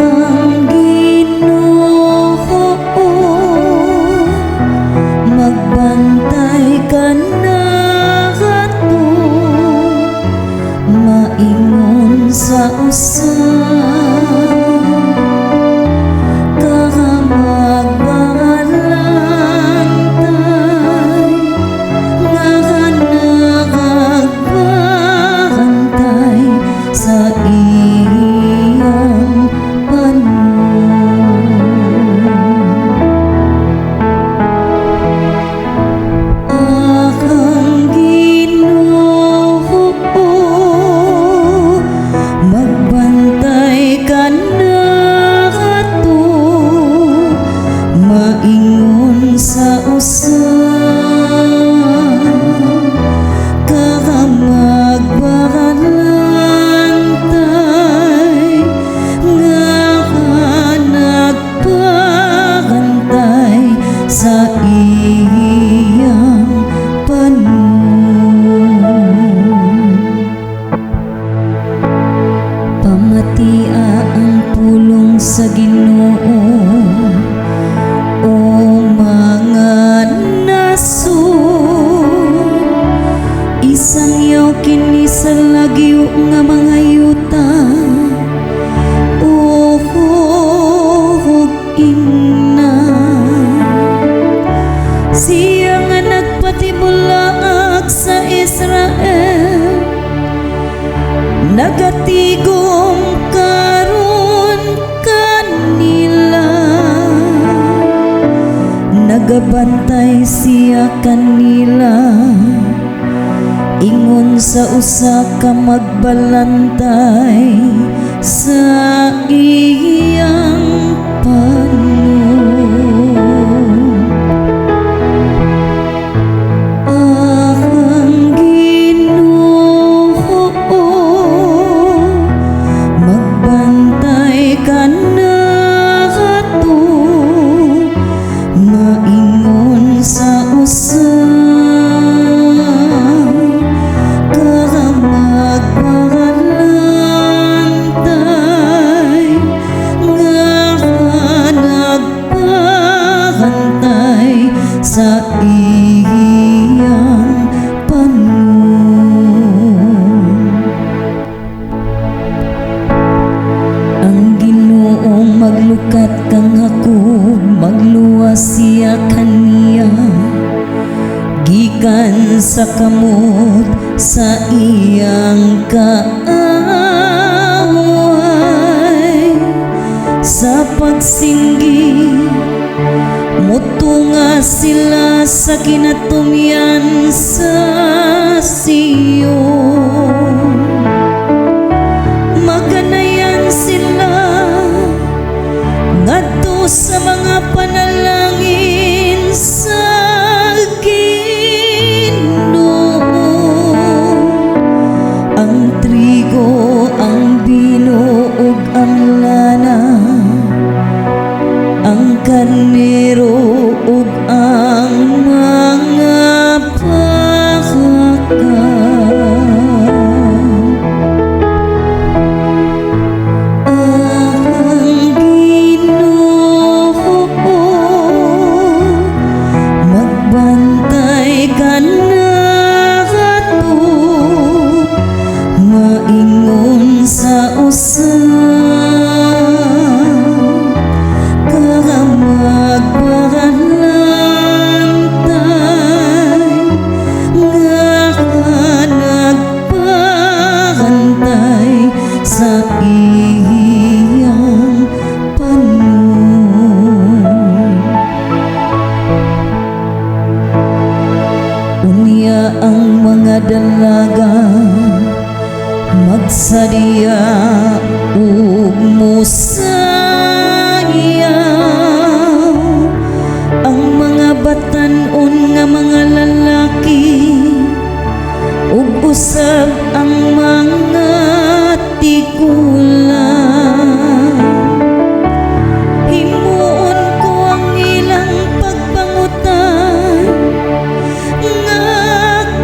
Ang Ginoo, magbantay kanato, maingon sa usa ka magbalantay nga nagagbantay sa iyang panon. Ang Ginoo, magbantay kanato, maingon sa usa ka magbalantay nga nagpantay sa iyang panon. Pamatia ang pulong sa Ginoo, o mga nasod. Isangyaw kini sa lagyo nga mga yuta ug ingna. Siya nga nagpatibulaag sa Israel, nagatigom karon kanila. Nagabantay siya kanila ingon sa usa ka magbalantay sa iyang panon. Ang Ginoo magbantay kanato maingon sa usa ka magbalantay nga nagbantay sa iyang panon. Ang Ginoong maglukat kang Jacob, magluwas siya kaniya gikan sa kamot sa iyang kaaway. Sa pagsinggi, mutunga sila sa kinatumyan sa Sion. Maganayan sila ngadto sa mga panalangin sa Ginoo. Ang trigo, ang bino ug ang lana, ang karnero ug ang mga baka. Ang Ginoo magbantay kanato maingon sa usa ka magbalantay nga nagbantay sa iyang panon. Unya ang mga dalaga magsadya ug musayaw, ang mga batan-on nga mga lalaki ug usab ang mga tigulang. Himuon ko ang ilang pagpangutan nga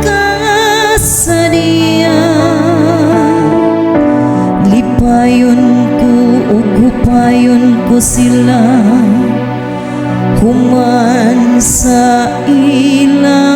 kasadya. Lipayon ko ug hupayon ko sila human sa ilang